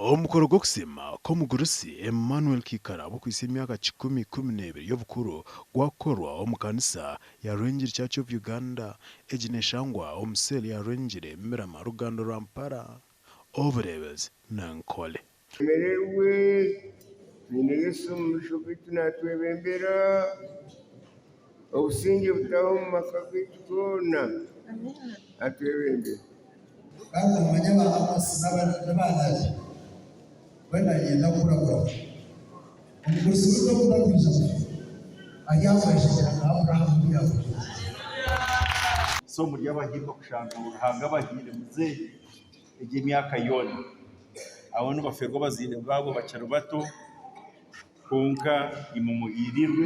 Omukoro gw'okusiima kw'omugurusi Emmanuel Kikara obw'okuhitsya emyaka 112 y'obukuru gwakorwa omu kanisa ya Rwengiri Church of Uganda. Egi neshangwa omu cell ya Rwengiri, Mirama, Rugando rwa Mpara, Obureebezi na Nkole. Tushemererwe, twine Yesu omu maisho gaitu naatwebembera, Obusingye butaahe omu maka gaitu goona, Atwebembere. Kandi noomanya ba Amosi n'abaanabi mbwenu naayenda kukuraburaho. Omugurusi waitu ogu tarikwija kufa, aryakweshengyera nka Aburahamu oku yaakweshengyeire. So muri abahiirwe kushanga ngu Ruhanga abahiire muzeeyi egi emyaka yoona. Abo nibafeerwa abazaire baabo bakiri bato kwonka imwe muhiirirwe.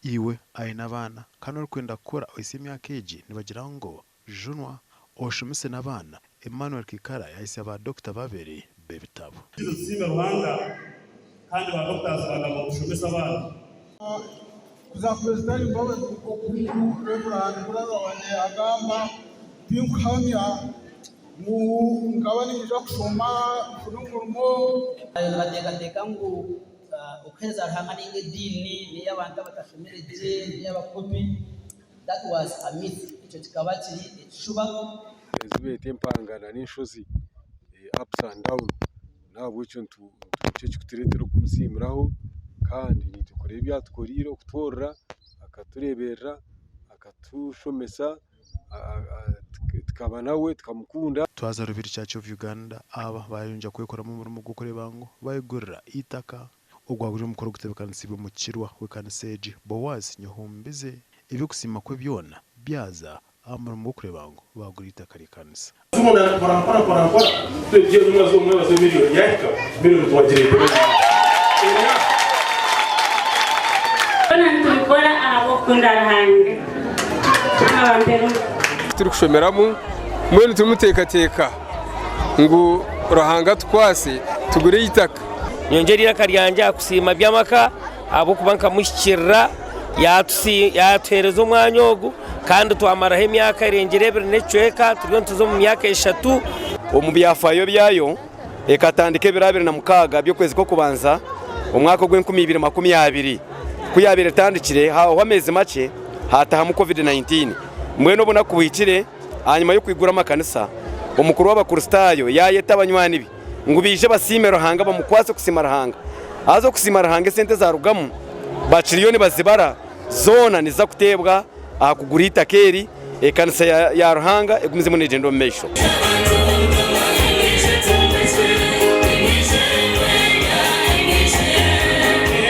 Iwe aine abaana kandi orikwenda kukura ohitsye emyaka egi nibagira ngu junwa oshomese n'abaana, Emmanuel Kikara yahitsya ba dokita babiri b'ebitabo. Tukize tusiime Ruhanga kandi ba doctors bagamba ngu tushomese abaana. Kuza Purezidenti Mbabazi oku Rev. Brother wangye yagamba, tinkuhamya ngu nkaba ninyija kushoma nfune omurimo. Nibateekateeka ngu okuheereza Ruhanga ninga ediini n'ey'abantu abatashomire gye, n'ey'abakopi, that was a myth, ekyo kikaba kiri ekishuba. Ezi beeta empanga nana enshozi ups and down nahabwekyo nikyo ekirikutureetera okumusiimiraho kandi naitwe kureeba ebi atukoreire okutworora, akatureeberera, akatushomesa tukaba nawe tukamukunda. Twaza Rubiri Church of Uganda aba bayongyera kwekoramu omurimo gw'okureeba ngu bayegurira eitaka. Ogwa guri omukoro ogutebekanisiibwe Mukirwa w'ekanisa egi, Boaz Nyehumbize. Eby'okusiima kwe byona byaza aha murimo gw'okureeba ngu baagura eitaka ry'ekanisa. Mpora mpora mpora mpora mpora twegye omwezi omwebazo emiliyoni yahika miliyoni twagireetera omu mwaka. Byona nitubikora ahabw'okukunda Ruhanga. Mukama abampere omugisha. Turikushomeramu mbwenu turimuteekateeka ngu Ruhanga atukwase tugure eitaka. Nyongyera eiraka ryangye aha kusiima Byamaka ahabw'okuba nkamuhikirira yaatuheereza omwanya ogu kandi twamaraho emyaka erengire ebiri n'ekicweka turiyo nituza omu myaka eshatu. Omu byafaayo byayo, ekatandika ebiro 26 by'okwezi kw'okubanza omwaka ogw'enkumi ibiri 20. Ku yaabaire etandikire, hahwaho ameezi makye haatahamu Covid-19. Mbwenu obunaku buhikire, ahanyima y'okwigura amakanisa, omukuru w'Abakristaayo yaayeta banywani be ngu baije basiime Ruhanga bamukwatse okusiima Ruhanga. Haza okusiima Ruhanga esente ezaarugamu bakiriyo nibazibara zoona niziza kuteebwa aha kugura eitaka eri ekanisa ya Ruhanga egumizemu neegyenda omu maisho.